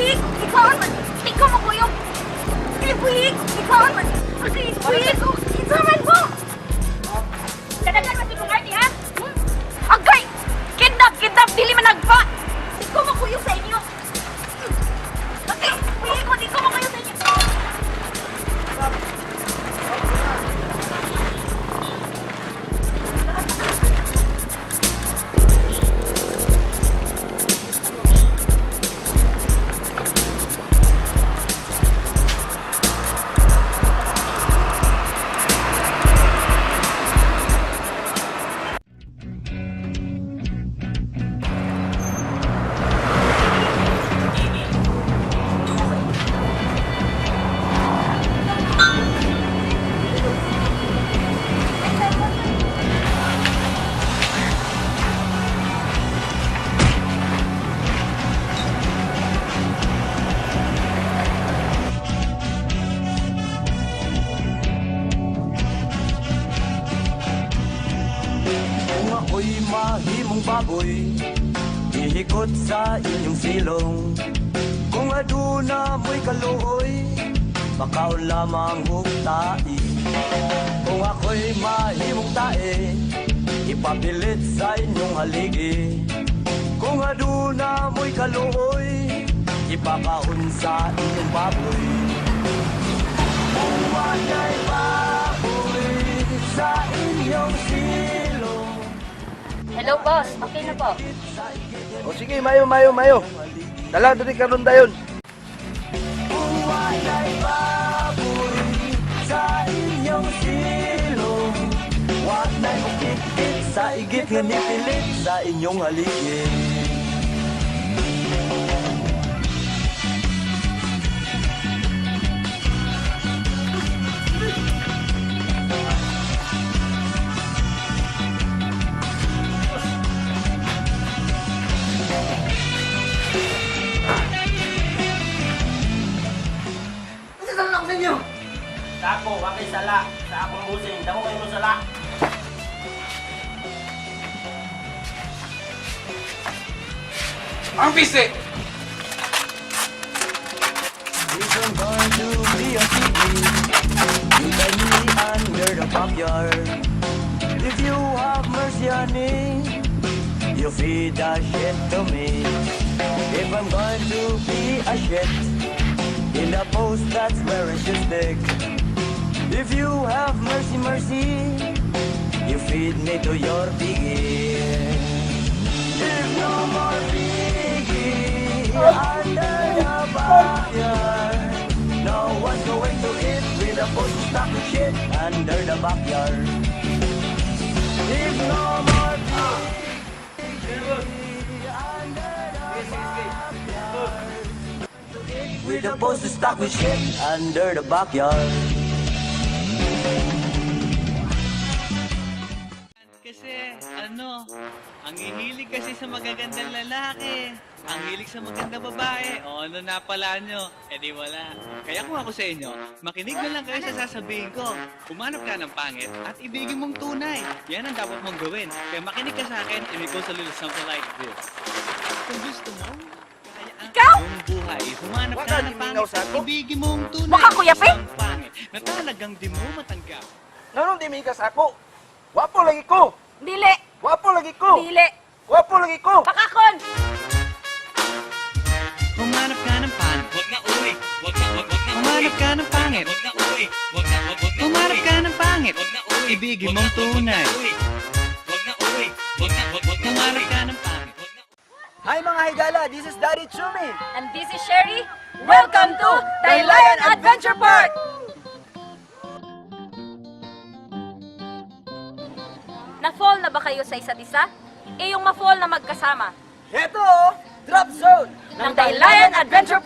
Buhik! Ikaw man! Ikaw makuyog! Kay buhik! Ikaw man! Okay, buhik! Ikaw man mo! Kadagan man si Artie, ha? Agay! Kidnap! Kidnap! Dili man nagpa! Ikaw makuyog sa inyo! Okay, buhik mo! Di ko makuyog sa inyo! Kung ako'y mahimong baboy, ihikot sa inyong silong. Kung aduna mo'y kaluoy, bakaw lamang hugtai. Kung ako'y mahimong tae, ipapilit sa inyong haligi. Kung aduna mo'y kaluoy, ipakaon sa inyong baboy. Kung wala'y baboy sa inyong silong. Hello, boss. Okay na po. O sige, mayo, mayo, mayo. Dala diri karon dayon. Kung wala'y baboy sa inyong silong, wag na'y mukikik sa igit nga nipilit sa inyong haligi. Sa ako, wakay sala. Sa akong busing, dako kayo mo sala. Ang bisi! If I'm going to be a piggy, you tie me under the backyard. If you have mercy on me, you feed the shit to me. If I'm going to be a shit, in the post that's where it should stick. If you have mercy, mercy, you feed me to your piggy. If no more piggy under the backyard, no one's going to eat with a post stuck with shit under the backyard. If no more piggy under the backyard, with a post stuck with shit under the backyard. Kasi, ano, ang hilig kasi sa magagandang lalaki, ang hilig sa magandang babae, o ano na pala nyo, eh di wala. Kaya kung ako sa inyo, makinig na lang kayo sa sasabihin ko. Humanap ka ng pangit at ibigin mong tunay. Yan ang dapat mong gawin. Kaya makinig ka sa akin and it goes a little something like this. Kung gusto mo, kaya ang Ikaw? iyong buhay. Humanap Wala ka ng gimingaw pangit sa at ako. ibigin mong tunay. Baka, Kuya Pe? Isang pangit na talagang di mo matanggap. Nganong di migas ako? Wapo lagi ko. Dili! Wapo lagi ko. Dili! Wapo lagi ko. Pakakon! Humanap ka ng pangit. Wag na uwi. Wag na wag wag na. Humanap ka ng pangit. Wag na uwi. Wag na wag wag na. Humanap ka ng pangit. Wag na uwi. Ibigin mong tunay. Wag na uwi. Wag na wag wag na. Humanap ka ng pangit. Wag na Hi mga higala, this is Daddy Chumi. And this is Sherry. Welcome to Taylayan Adventure Park! Na-fall na ba kayo sa isa't isa? Eh yung ma-fall na magkasama Heto, oh, Drop Zone ng Taylayan Adventure